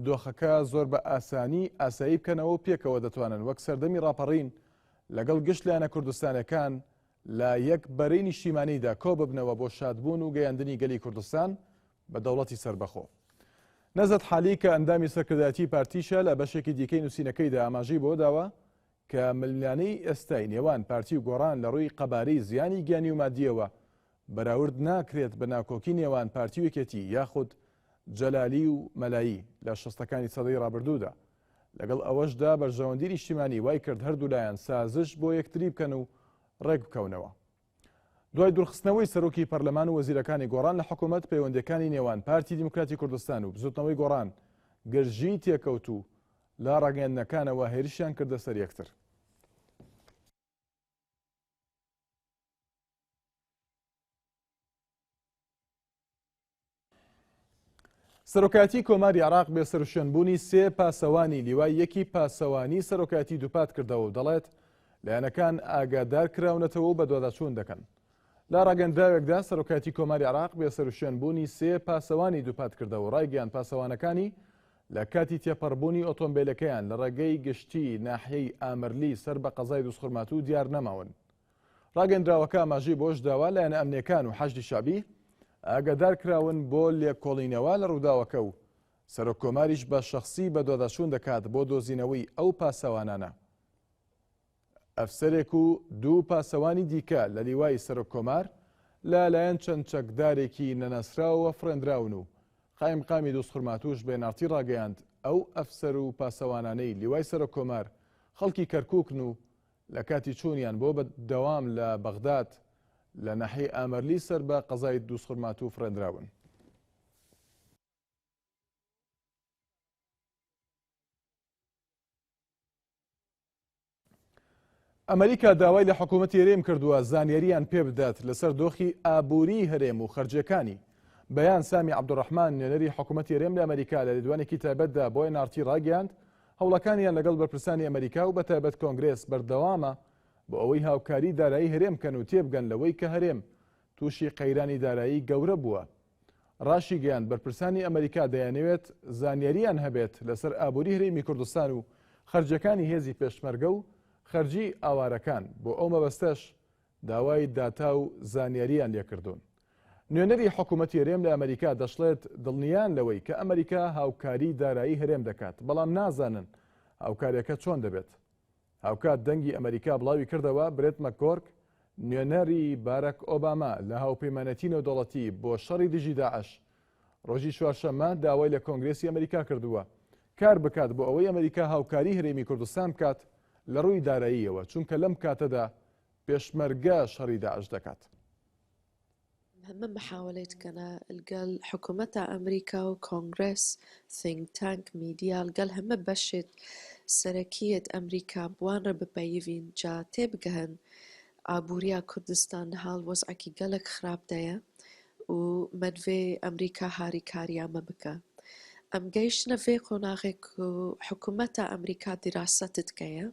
A: دۆخەکە زۆر بە ئاسانی ئاسایی بکەنەوە و پێکەوە دەتوانن وەک سەردەمی ڕاپەڕین لەگەڵ گشت لایەنە کوردستانەکان لە یەک بەرەی نیشتیمانیدا کۆببنەوە بۆ شادبوون و گەیاندنی گەلی کوردستان بە دەوڵەتی سەربەخۆ. نەزەت حالی کە ئەندامی سەرکردایەتی پارتیشە لە بەشێکی دیکەی نووسینەکەیدا ئاماژەی بەوە داوە کە ململانێی ئێستای نێوان پارتی و گۆڕان لە ڕووی قەبارەی زیانی گیانی و مادییەوە بەراورد ناکرێت بە ناکۆکی نێوان پارتی و یەکێتی یاخود جەلالی و مەلایی لە شەستەکانی سەدەی ڕابردوودا. لەگەڵ ئەوەشدا بەرژەوەندی نیشتیمانی وای کرد هەردوولایان سازش بۆ یەکتری بکەن و ڕێکبکەونەوە. دوای دوورخستنەوەی سەرۆکی پەرلەمان و وەزیرەکانی گۆڕان لە حکوومەت، پەیوەندییەکانی نێوان پارتی دیموکراتی کوردستان و بزووتنەوەی گۆڕان گرژیی تێکەوت و لە ڕاگەیاندنەکانەوە هێرشیان کردە سەر یەکتر. سەرۆکایەتی کۆماری عێراق بێسەروشوێنبوونی سێ پاسەوانی لیوای یەکی پاسەوانی سەرۆکایەتی دووپات کردەوە و دەڵێت لایەنەکان ئاگادار کراونەتەوە و بەدواداچوون دەکەن. لە ڕاگەندراوێکدا سەرۆکایەتی کۆماری عێراق بێسەروشوێنبوونی سێ پاسەوانی دووپات کردەوە و ڕایگەیاند پاسەوانەکانی لە کاتی تێپەڕبوونی ئۆتۆمبیلەکەیان لە ڕێگەی گشتی ناحیەی ئامرلی سەر بە قەزای دووزخورماتوو دیار نەماون. ڕاگەندراوەکە ئاماژەی بەوەش داوە، لایەنە ئەمنییەکان و حەشدی شەعبی ئاگادارکراون بۆ لێکۆڵینەوە لە ڕووداوەکە و سەرۆککۆماریش بە شەخسی بەدواداچوون دەکات بۆ دۆزینەوەی ئەو پاسەوانانە. ئەفسەرێک و دوو پاسەوانی دیکە لە لیوای سەرۆککۆمار لە لایەن چەند چەکدارێکی نەناسراوەوە فڕێندراون و قایمقامی دووزخورماتووش بە ئێن ئاڕ تی ڕاگەیاند ئەو ئەفسەر و پاسەوانانەی لیوای سەرۆککۆمار خەڵکی کەرکووکن و لە کاتی چوونیان بۆ بە دەوام لە بەغداد لە ناحیەی ئامەرلی سەر بە قەزای دووزخورماتوو فڕێندراون. ئەمریکا داوای لە حکوومەتی هەرێم کردووە زانیارییان پێ بدات لەسەر دۆخی ئابووریی هەرێم و خەرجیەکانی. بەیان سامی عەبدولڕەحمان نوێنەری حکوومەتی هەرێم لە ئەمریکا لە لێدوانێکی تایبەتدا بۆ ئێن ئاڕ تی ڕاگەیاند هەوڵەکانیان لەگەڵ بەرپرسانی ئەمریکا و بەتایبەت کۆنگرێس بەردەوامە بۆ ئەوەی هاوکاری دارایی هەرێم بکەن و تێبگەن لەوەی کە هەرێم تووشی قەیرانی دارایی گەورە بووە. ڕاشیگەیاند، بەرپرسانی ئەمەریکا دەیانەوێت زانیارییان هەبێت لەسەر ئابووری هەرێمی کوردستان و خەرجیەکانی هێزی پێشمەرگە و خەرجی ئاوارەکان، بۆ ئەو مەبەستەش داوای داتا و زانیارییان لێکردوون. نوێنەری حکومەتی هەرێم لە ئەمەریکا دەشڵێت، دڵنیان لەوەی کە ئەمەریکا هاوکاری دارایی هەرێم دەکات، بەڵام نازانن هاوکاریەکە چۆن دەبێت. هاوکات دەنگی ئەمەریکا بڵاوی کردەوە، برێت مەکگۆرک، نوێنەری باراک ئۆباما لە هاوپەیمانێتی نێودەوڵەتی بۆ شەڕی دژی داعش، ڕۆژی چوارشەممە داوای لە کۆنگرێسی ئەمەریکا کردووە کار بکات بۆ ئەوەی ئەمەریکا هاوکاری هەرێمی کوردستان بکات لە ڕووی داراییەوە، چونکە لەم کاتەدا پێشمەرگە شەڕی داعش دەکات.
L: هەمە محاوەلەیت کەنە لگەل حکومەتا ئەمریکا و کۆنگرێس، think tank، میدیا لگەل هەمە بەشێت سەرەکیەت ئەمریکا بوان رە بپەیڤین جا تێبگەهن ئابوریا کوردستان نهال وەزعەکی گەلەک خراپ دەیە و مەدڤێ ئەمریکا هاریکاریا مە بکە. ئەم گەیشتنە ڤێ قۆناغێ کو حکومەتا ئەمریکا دیراسەتت کەیە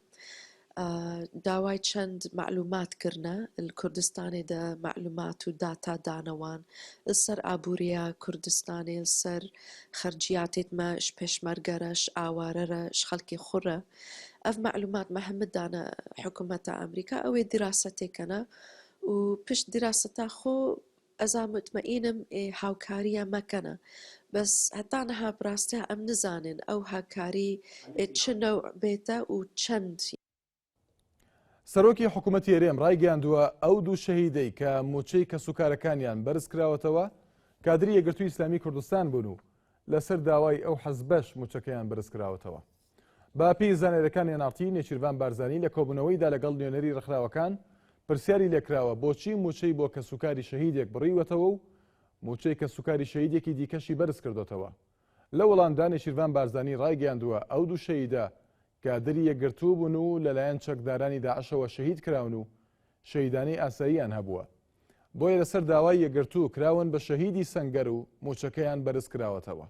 L: داوای چەند مەعلومات کرنە ال کوردستانێ دە مەعلومات و داتا دانە وان ال سەر ئابووریا کوردستانێ ال سەر خەرجیاتێت مە ش پێشمەرگە رە ش ئاوارە رە ش خەلکێ خو رە ئەڤ مەعلومات مە هەمە دانە حکومەتا ئەمریکا ئەوێ دیراسەتێ کەنە و پشت دیراسەتا خۆ ئەزا موتمەئینم ئێ هاوکاریە مەکەنە بەس هەتا نها براستیا ئەم نزانێن ئەو هاکاری ئێ چ نەوع بێتە و چەند.
A: سەرۆکی حکومەتی هەرێم ڕایگەیاندووە، ئەو دوو شەهیدەی کە مووچەی کەسوکارەکانیان بەرزکراوەتەوە، کادری یەکگرتووی ئیسلامی کوردستان بوون و لەسەر داوای ئەو حزبەش مووچەکەیان بەرزکراوەتەوە. بە پێی زانیاریەکانی ئێن ئاڕ تی، نێچیرڤان بارزانی لە کۆبوونەوەیدا لەگەڵ نوێنەری ڕێکخراوەکان پرسیاری لێکراوە بۆچی مووچەی بۆ کەسوکاری شەهیدێک بڕیوەتەوە و مووچەی کەسوکاری شەهیدێکی دیکەشی بەرزکردۆتەوە. لە وەڵامدا نێچیرڤان بارزانی ڕایگەیاندووە ئەو دوو شەهیدە کادری یەکگرتوو بوون و لەلایەن چەکدارانی داعشەوە شەهید کراون و شەهیدانەی ئاساییان هەبووە. بۆیە لەسەر داوای یەکگرتوو کراون بە شەهیدی سەنگەر و مووچەکەیان بەرزکراوەتەوە.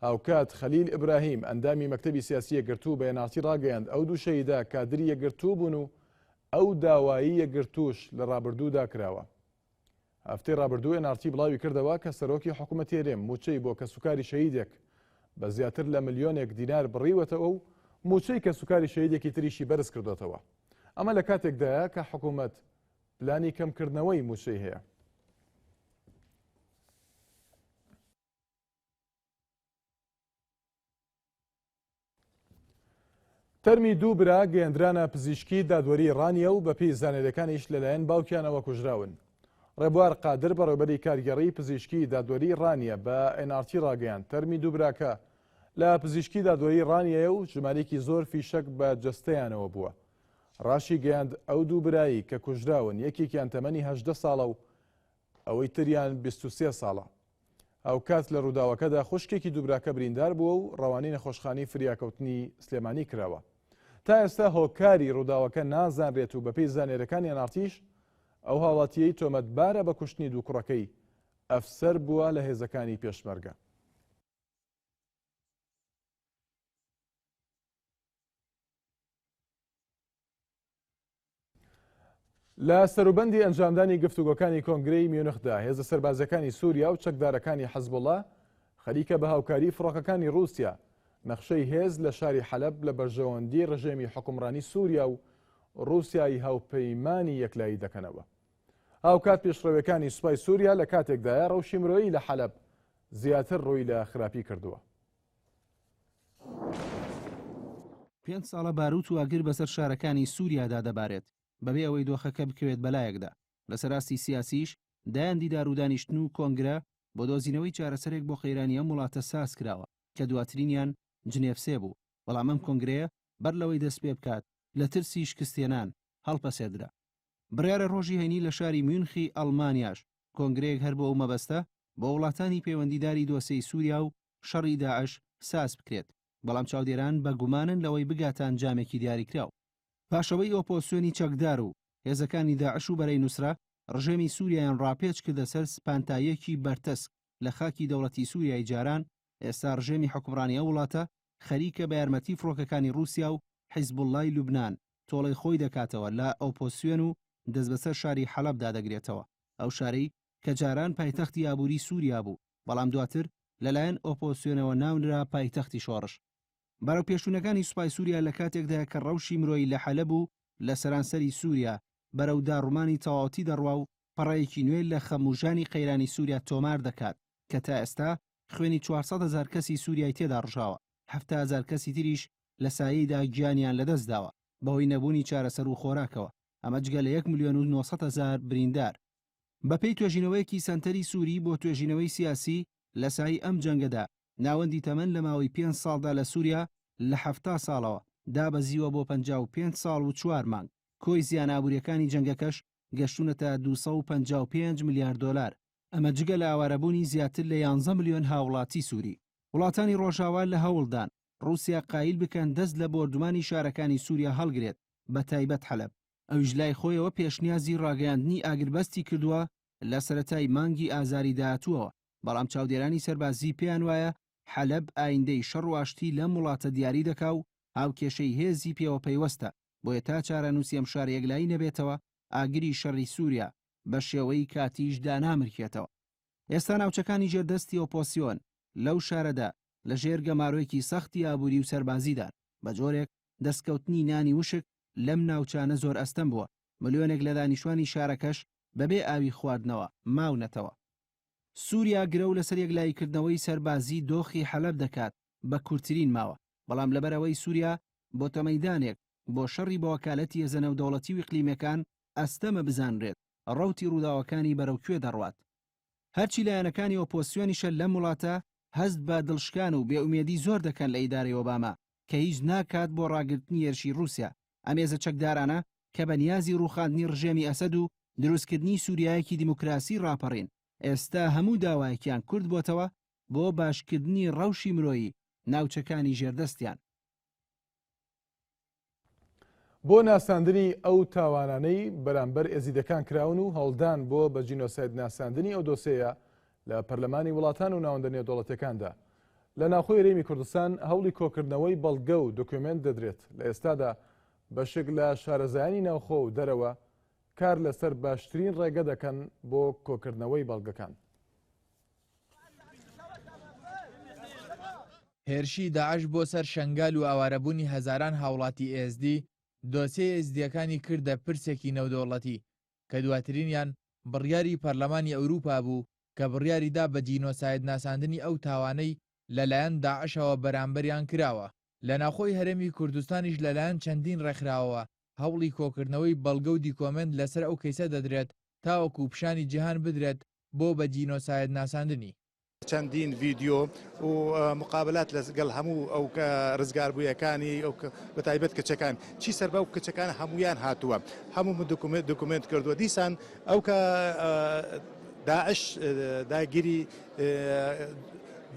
A: هاوکات خەلیل ئیبراهیم، ئەندامی مەکتەبی سیاسی یەکگرتوو بە ئێن ئاڕ تی ڕاگەیاند، ئەو دوو شەهیدە کادری یەکگرتوو بوون و ئەو داوایەی یەکگرتووش لە ڕابردوودا کراوە. هەفتەی ڕابردوو ئێن ئاڕ تی بڵاوی کردەوە کە سەرۆکی حکومەتی هەرێم مووچەی بۆ کەسوکاری شەهیدێک بە زیاتر لە ملیۆنێک دینار بڕیوەتەوە و مووچەی کەسوکاری شەهیدێکی تریشی بەرز کردۆتەوە. ئەمە لە کاتێکدایە کە حکومەت پلانی کەمکردنەوەی مووچەی هەیە. تەرمی دوو برا گەیەندرانە پزیشکی دادوەری ڕانیە و بەپێی زانیاریەکانیش لەلایەن باوکیانەوە کوژراون. ڕێبوار قادر بەڕێوبەری کارگێڕی پزیشکی دادوەری ڕانیە بە ئێن ئاڕ تی ڕاگەیاند تەرمی دوو براکە لە پزیشکی دادوەری ڕانیەیە و ژمارەیەکی زۆر فیشەک بە جەستەیانەوە بووە. ڕاشیگەیاند ئەو دوو برایی کە کوژراون یەکێکیان تەمەنی 18 ساڵە و ئەوەی تریان 23 ساڵە. هاوکات لە رووداوەکەدا خوشکێکی دووبراکە بریندار بووە و ڕەوانەی نەخۆشخانەی فریاکەوتنی سلێمانی کراوە. تا ئێستا هۆکاری رووداوەکە نازانرێت و بەپێی زانیاریەکانی ئەنارتیش ئەو هاوڵاتیەی تۆمەتبارە بە کوشتنی دوو کوڕەکەی ئەفسەر بووە لە هێزەکانی پێشمەرگە. لە سەروبەندی ئەنجامدانی گفتوگۆکانی کۆنگرەی میونخدا، هێزە سەربازیەکانی سووریا و چەکدارەکانی حەزبوڵا خەریکە بە هاوکاری فڕۆکەکانی ڕووسیا نەخشەی هێز لە شاری حەلەب لە بەرژەوەندی ڕژێمی حوکمڕانی سووریا و ڕووسیای هاوپەیمانی یەکلایی دەکەنەوە. هاوکات پێشڕەویەکانی سوپای سووریا لە کاتێکدایە ڕەوشی مرۆیی لە حەلەب زیاتر ڕووی لە خراپی کردووە.
M: پێنج ساڵە باروت و ئاگر بەسەر شارەکانی سووریادا دەبارێت، بەبێ ئەوەی دۆخەکە بکەوێت بەلایەکدا. لەسەر ئاستی سیاسیش دەیان دیدار و دانیشتن و کۆنگرە بۆ دۆزینەوەی چارەسەرێک بۆ قەیرانی ئەم وڵاتە ساز کراوە کە دواترینیان جنێف سێ بوو، بەڵام ئەم کۆنگرەیە بەر لەوەی دەستپێبکات لە ترسی شکستهێنان هەڵپەسێردرا. بڕیارە ڕۆژی هەینی لە شاری میونخی ئەڵمانیاش کۆنگرەیەک هەر بۆ ئەو مەبەستە بۆ وڵاتانی پەیوەندیداری دۆسێی سووریا و شەڕی داعش ساز بکرێت، بەڵام چاودێران بە گومانن لەوەی بگاتە ئەنجامێکی دیاریکراو. پاش ئەوەی ئۆپۆزسیۆنی چەکدار و هێزەکانی داعش و بەرەی نوسرە ڕژێمی سووریایان ڕاپێچ کردە سەر پانتاییەکی بەرتەسک لە خاکی دەوڵەتی سووریای جاران، ئێستا ڕژێمی حوکمڕانی ئەو وڵاتە خەریکە بە یارمەتی فڕۆکەکانی ڕووسیا و حیزبوڵڵای لوبنان تۆڵەی خۆی دەکاتەوە لە ئۆپۆزسیۆن و دەستبەسەر شاری حەلەبدا دەگرێتەوە، ئەو شارەی کە جاران پایتەختی ئابووری سووریا بوو، بەڵام دواتر لەلایەن ئۆپۆزسیۆنەوە ناونرا پایتەختی شۆڕش. بەرەوپێشچوونەکانی سوپای سووریا لە کاتێکدایە کە ڕەوشی مرۆیی لە حەلەب و لە سەرانسەری سووریا بەرەو داڕمانی تەواوەتی دەڕوا و پەڕەیەکی نوێ لە خەم و ژانی قەیرانی سووریا تۆمار دەکات کە تا ئێستا خوێنی 400 هەزار کەسی سووریای تێدا ڕژاوە، 70 هەزار کەسی تریش لە سایەیدا گیانیان لەدەستداوە بەهۆی نەبوونی چارەسەر و خۆراکەوە، ئەمە جگە لە یەک ملیۆن و 900 هەزار بریندار. بەپێی توێژینەوەیەکی سەنتەری سووری بۆ توێژینەوەی سیاسی، لە سایەی ئەم جەنگەدا ناوەندی تەمەن لە ماوەی پێنج ساڵدا لە سووریا لە 70 ساڵەوە دابەزیوە بۆ 55 ساڵ و چوار مانگ، کۆی زیانە ئابوورییەکانی جەنگەکەش گەشتوونەتە 255 ملیار دۆلار، ئەمە جگە لە ئاوارەبوونی زیاتر لە یانزە ملیۆن هاوڵاتی سووری. وڵاتانی ڕۆژاوا لە هەوڵدان ڕووسیا قایل بکەن دەست لە بۆردومانی شارەکانی سووریا هەڵگرێت بە تایبەت حەلەب، ئەویش لای خۆیەوە پێشنیازی ڕاگەیاندنی ئاگربەستی کردووە لە سەرەتای مانگی ئازاری داهاتووەوە، بەڵام چاودێرانی سەربازی پێیان وایە حەلەب ئایندەی شەڕ و ئاشتی لەم وڵاتە دیاری دەکا و هاوکێشەی هێزی پێوە پەیوەستە، بۆیە تا چارەنووسی ئەم شارە یەکلایی نەبێتەوە ئاگری شەڕی سووریا بە شێوەی کاتیش دانامرکێتەوە. ئێستا ناوچەکانی ژێر دەستی ئۆپۆسیۆن لەو شارەدا لە ژێر گەمارۆیەکی سەختی ئابووری و سەربازیدان، بە جۆرێک دەستکەوتنی نانی وشک لەم ناوچانە زۆر ئەستەم بووە، ملیۆنێک لە دانیشتوانی شارەکەش بەبێ ئاوی خواردنەوە ماونەتەوە. سووریا گرەو لەسەر یەکلاییکردنەوەی سەربازی دۆخی حەلەب دەکات بە کورترین ماوە، بەڵام لەبەرئەوەی سووریا بۆتە مەیدانێک بۆ شەڕی بەوەکالەتی هێزە نێودەوڵەتی و ئیقلیمیەکان ئەستەمە بزانرێت ڕەوتی ڕووداوەکانی بەرەو کوێ دەڕوات. هەرچی لایەنەکانی ئۆپۆزسیۆنیشە لەم وڵاتە هەست بە دڵشکان و بێئومێدی زۆر دەکەن لە ئیدارەی ئۆباما کە هیچ ناکات بۆ ڕاگرتنی هێرشی ڕووسیا. ئەم هێزە چەکدارانە کە بە نیازی ڕووخاندنی ڕژێمی ئەسەد و دروستکردنی سووریایەکی دیموکراسی ڕاپەڕین، ئێستا هەموو داوایەکیان کورت بۆتەوە بۆ باشکردنی ڕەوشی مرۆیی ناوچەکانی ژێردەستیان.
A: بۆ ناساندنی ئەو تاوانانەی بەرامبەر ئێزیدەکان کراون و هەوڵدان بۆ بە جینۆساید ناساندنی ئەو دۆسێیە لە پەرلەمانی وڵاتان و ناوەندە نێودەوڵەتیەکاندا لە ناوخۆی هەرێمی کوردستان هەوڵی کۆکردنەوەی بەڵگە و دۆکیۆمێنت دەدرێت. لە ئێستادا بەشێک لە شارەزایانی ناوخۆ و دەرەوە کار لەسەر باشترین ڕێگە دەکەن بۆ کۆکردنەوەی بەڵگەکان.
N: هێرشی داعش بۆ سەر شەنگال و ئاوارەبوونی هەزاران هاوڵاتی ئێزدی، دۆسیەی ئێزدییەکانی کردە پرسێکی نێودەوڵەتی، کە دواترینیان بڕیاری پەرلەمانی ئەوروپا بوو کە بڕیاری دا بە جینۆساید ناساندنی ئەو تاوانەی لەلایەن داعشەوە بەرامبەریان کراوە. لە ناوخۆی هەرێمی کوردستانیش لەلایەن چەندین ڕێکخراوەوە هەوڵی کۆکردنەوەی بەڵگە و دیکۆمێنت لەسەر ئەو کەیسە دەدرێت تاوەکو پیشانی جیهان بدرێت بۆ بە جینۆساید ناساندنی.
O: چەندین ڤیدیۆ و مقابلات لەگەڵ هەموو ئەو رزگاربوویەکانی بە تایبەت کچەکان چی سەر بەو کچەکان هەمویان هاتووە هەموو دکومنت دکومنت کردووە دیسان ئەو کە داعش داگیری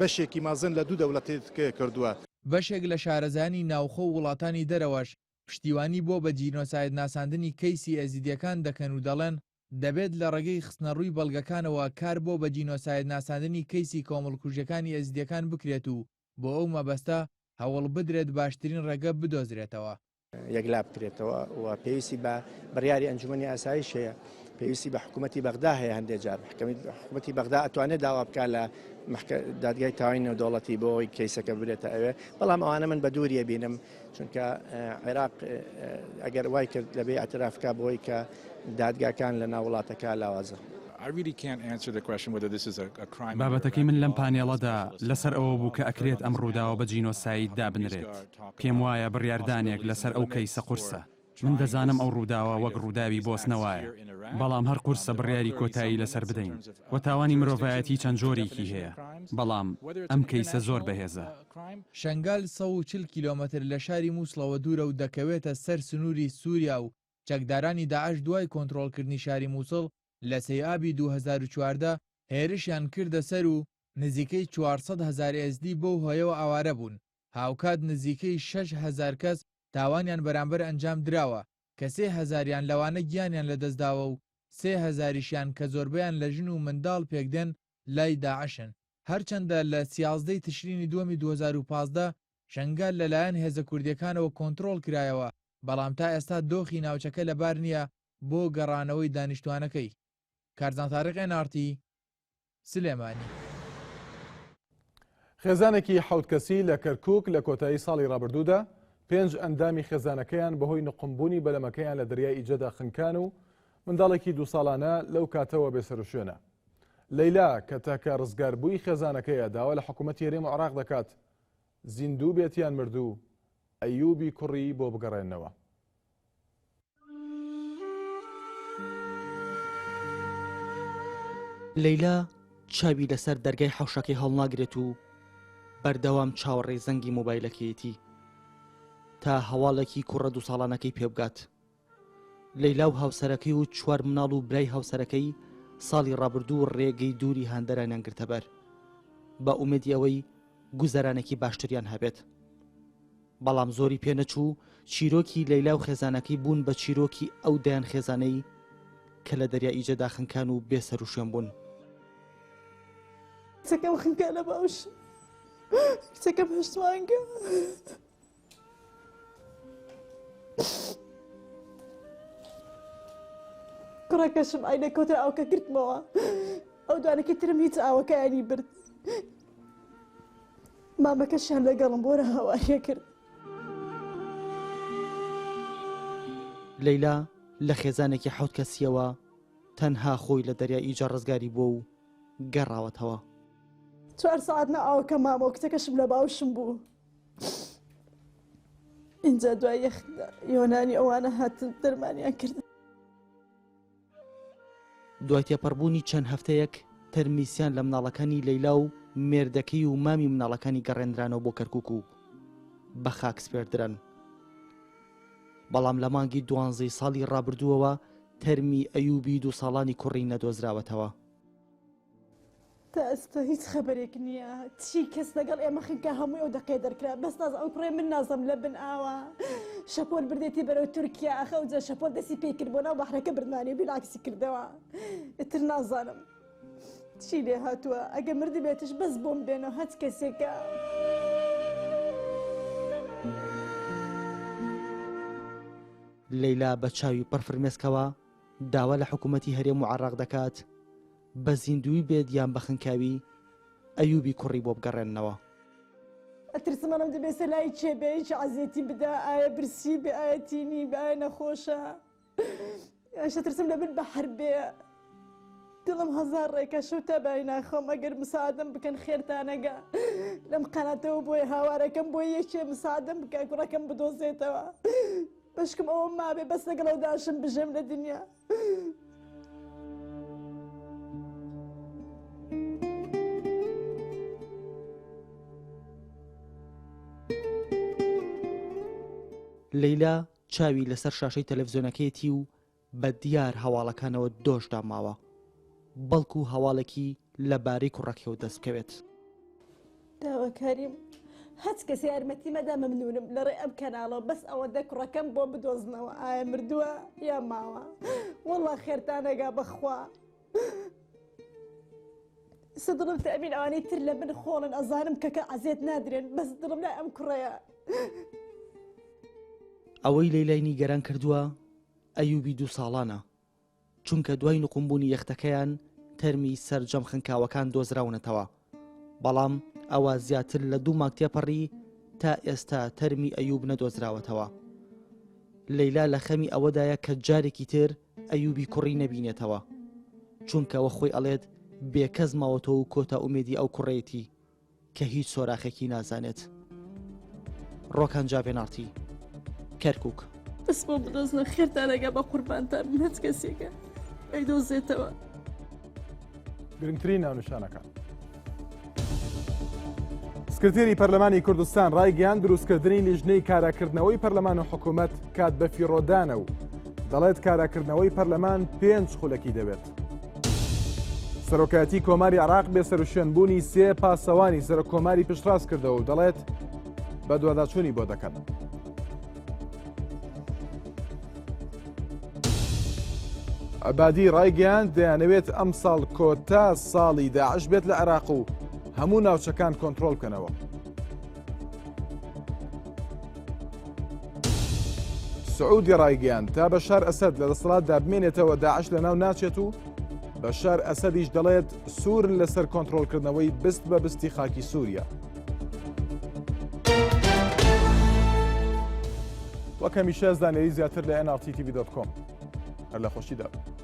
O: بەشێکی مەزن لە دوو دەوڵەتی کردووە.
N: بەشێک لە شارەزایانی ناوخۆ و وڵاتانی دەرەوەش پشتیوانی بۆ بە جینۆساید ناساندنی کەیسی ئێزیدیەکان دەکەن و دەڵێن دەبێت لە ڕێگەی خستنەڕووی بەڵگەکانەوە کار بۆ بە جینۆساید ناساندنی کەیسی کۆمەڵکوژیەکانی ئێزیدیەکان بکرێت و بۆ ئەو مەبەستە هەوڵبدرێت باشترین ڕێگە بدۆزرێتەوە.
P: یەکلا بکرێتەوە و پێویستی بە بڕیاری ئەنجومەنی ئاسایش هەیە، پێویستی بە حکوومەتی بەغدا هەیە هەندێک جار حکوومەتی بەغدا ئەتوانێت داوا بکات لە دادگای تاوانی نێودەوڵەتی بۆ ئەوەی کەیسەکە برێتە ئەوێ، بەڵام ئەوانە من بە دووری ئەبینم چونکە عێراق ئەگەر وای کرد دەبێ ئیعتراف بکات بەوەی کە دادگاکان لە ناو وڵاتەکە لاوازە.
Q: بابەتەکەی من لەم پانێڵەدا لەسەر ئەوە بوو کە ئەکرێت ئەم ڕووداوە بە جینۆساید دابنرێت. پێم وایە بڕیاردانێک لەسەر ئەو کەیسە قورسە. من دەزانم ئەو ڕووداوە وەک ڕووداوی بۆسنە وایە، بەڵام هەر قورسە بڕیاری کۆتایی لەسەر بدەین. وە تاوانی مرۆڤایەتی چەند جۆرێکی هەیە، بەڵام ئەم کەیسە زۆر بەهێزە.
N: شەنگال 140 کیلۆمەتر لە شاری موسڵەوە دوورە و دەکەوێتە سەر سنووری سووریا و چەکدارانی داعش دوای کۆنترۆڵکردنی شاری موسڵ لە سێی ئابی 2014 هێرشیان کردە سەر و نزیکەی 400 هەزار ئێزدی بەو هۆیەوە ئاوارە بوون، هاوکات نزیکەی 6000 کەس تاوانیان بەرامبەر ئەنجام دراوە کە سێ هەزاریان لەوانە گیانیان لەدەستداوە و سێ هەزاریشیان کە زۆربەیان لە ژن و منداڵ پێکدێن لای داعشن. هەرچەندە لە 13 ی تشرینی دووەمی 2015 شەنگال لەلایەن هێزە کوردییەکانەوە کۆنترۆڵ کرایەوە، بەڵام تا ئێستا دۆخی ناوچەکە لەبار نییە بۆ گەڕانەوەی دانیشتوانەکەی. کارزان تاریق ئێن ئاڕ تی، سلێمانی.
A: خێزانێکی حەوت کەسی لە کەرکوک لە کۆتایی ساڵی ڕابردوودا پێنج ئەندامی خێزانەکەیان بەهۆی نقومبوونی بەلەمەکەیان لە دەریای ئیجەدا خنکان و منداڵێکی دوو ساڵانە لەو کاتەوە بێسەروشوێنە. لەیلا کە تاکە ڕزگاربووی خێزانەکەیە داوا لە حکوومەتی هەرێم و عێراق دەکات زیندوو بێت یان مردوو ئەیوبی کوڕی بۆ بگەڕێننەوە.
R: لەیلا چاوی لەسەر دەرگای حەوشەکەی هەڵناگرێت و بەردەوام چاوەڕێی زەنگی مۆبایلەکەیەتی تا هەواڵێکی کوڕە دوو ساڵانەکەی پێبگات. لەیلا و هاوسەرەکەی و چوار مناڵ و برای هاوسەرەکەی ساڵی ڕابردوو ڕێگەی دووری هەندەرانیان گرتەبەر بە ئومێدی ئەوەی گوزەرانێکی باشتریان هەبێت. بەڵام زۆری پێنەچوو چیرۆکی لەیلا و خێزانەکەی بوون بە چیرۆکی ئەو دەیان خێزانەی کە لە دەریا ئیجەدا خنکان و بێ سەروشوێن بوون.
S: کچەکەم خنکا لە باوش کچەکەم هەشت مانگە. کوڕەکەشم ئای لە کۆتا ئاوکە گرتمەوە ئەو دوانەکەی ترم هیچ ئاوەکەیانی برد مامەکەشیان لەگەڵم بۆرە هاواریە کرد.
R: لەیلا لە خێزانێکی حەوت کەسییەوە تەنها خۆی لە دەریای ئیجە ڕزگاری بووە و گەڕاوەتەوە.
S: چوار سەعات نا ئاوەکە مامەوە کچەکەشم لە باوشم بوو ئینجا دوای یەخت یۆنانی ئەوانە هاتن دەرمانیان کرد.
R: دوای تێپەڕبوونی چەند هەفتەیەک تەرمی سیان لە مناڵەکانی لەیلا و مێردەکەی و مامی مناڵەکانی گەڕێنرانەوە بۆ کەرکوک و بە خاک سپێردران. بەڵام لە مانگی دوانزەی ساڵی ڕابردووەوە تەرمی ئەیوبی دوو ساڵانی کوڕی نەدۆزراوەتەوە.
S: تا ئێستا هیچ خەبەرێک نییە چی کەس لەگەڵ ئێمە خنکا هەمووی ئەو دەقەیە دەرکرا بەس ناز ئەو کوڕێ من نازم لە بن ئاوە شەپۆل بردێتی بەرەو تورکیا ئەخە ئەوجا شەپۆل دەستی پێی کرد بۆ ناو بەحرەکە بردمانی و بیلعکسی کردەوە ئیتر نازانم چی لێ هاتووە ئەگە مردی بێتش بەس بۆم بێنەوە هەچ کەسێکە.
R: لەیلا بە چاوی پڕ فرمێسکەوە داوا لە حکوومەتی هەرێم و عێراق دەکات بە زیندووی بێت یان بە خنکاوی ئەیوبی کوڕی بۆ بگەڕێننەوە.
S: ئەترسم ئەڵێم دەبێ سەر لای کێ بێ یەکی عەزێتی بدا ئایا برسی بێ ئایا تینی بێ ئایا نەخۆشە ئەش ئەترسم لە بن بەحر بێ دڵم هەزار ڕێکە شەو تا بای ناخەوم ئەگەر مساعدەم بکەن خێرتانەگا لەم قەناتەوە بۆی هاوارەکەم بۆی یەکێ مساعدەم بکە کوڕەکەم بدۆزێتەوە بەشکم ئەوەم مابێ بەس لەگەڵ ئەو داشم بژێم لە دنیا.
R: لەیلا چاوی لەسەر شاشەی تەلەفزیۆنەکەیەتی و بە دیار هەواڵەکانەوە دۆش داماوە بەڵکو هەواڵێکی لە بارەی کوڕەکەیەوە دەست بکەوێت.
S: داواکاریم هەچ کەسێ یارمەتی مەدا مەمنونم لە ڕێ ئەم کەناڵەوە بەس ئەوەندە کوڕەکەم بۆ بدۆزنەوە ئایا مردووە یا ماوە وەڵا خێرتانەگا بەخوا سە دڵم تەئمین ئەوانەی تر لە بن خۆڵن ئەزانم کەکە عەزێت نادرێن بەس دڵم لای ئەم کوڕەیە.
R: ئەوەی لەیلای نیگەران کردووە ئەیوبی دوو ساڵانە، چونکە دوای نقومبوونی یەختەکەیان تەرمی سەرجەم خنکاوەکان دۆزراونەتەوە، بەڵام ئەوە زیاتر لە دوو مانگ تێپەڕی تا ئێستا تەرمی ئەیوب نەدۆزراوەتەوە. لەیلا لە خەمی ئەوەدایە کە جارێکی تر ئەیوبی کوڕی نەبینێتەوە، چونکە وە خۆی ئەڵێت بێکەس ماوەتەوە و کۆتا ئومێدی ئەو کوڕەیەتی. کە هیچ سۆراخێکی نازانێت. ڕۆکان جاڤێناڕتی، کەرکوک.
S: دەست بۆ بدۆزنەوە خێرتان ئەگا بە قوربانتان بم هەچ کەسێکە ئەیدۆزێتەوە.
A: گرنگترین ناونیشانەکان. سکرتێری پەرلەمانی کوردستان ڕایگەیاند دروستکردنی لیژنەی کاراکردنەوەی پەرلەمان و حکوومەت کات بەفیڕۆدانە و دەڵێت کاراکردنەوەی پەرلەمان پێنج خولەکی دەوێت. سەرۆکایەتی کۆماری عراق بێسەروشوێنبوونی سێ پاسەوانی سەرۆک کۆماری پشتڕاست کردەوە و دەڵێت بەدواداچوونی بۆ دەکەن. عبادی ڕایگەیاند دەیانەوێت ئەمساڵ کۆتا ساڵی داعش بێت لە عێراق و هەموو ناوچەکان کۆنترۆڵ بکەنەوە. سعودی ڕایگەیاند تا بەشار ئەسەد لە دەسەڵاتدا بمێنێتەوە داعش لەناو ناچێت و بەشار ئەسەدیش دەڵێت سوورن لەسەر کۆنترۆڵکردنەوەی بست بە بستی خاکی سووریا. وەک هەمیشە زانیاری زیاتر لە nrttv.com هەر لە خۆشیدا بن.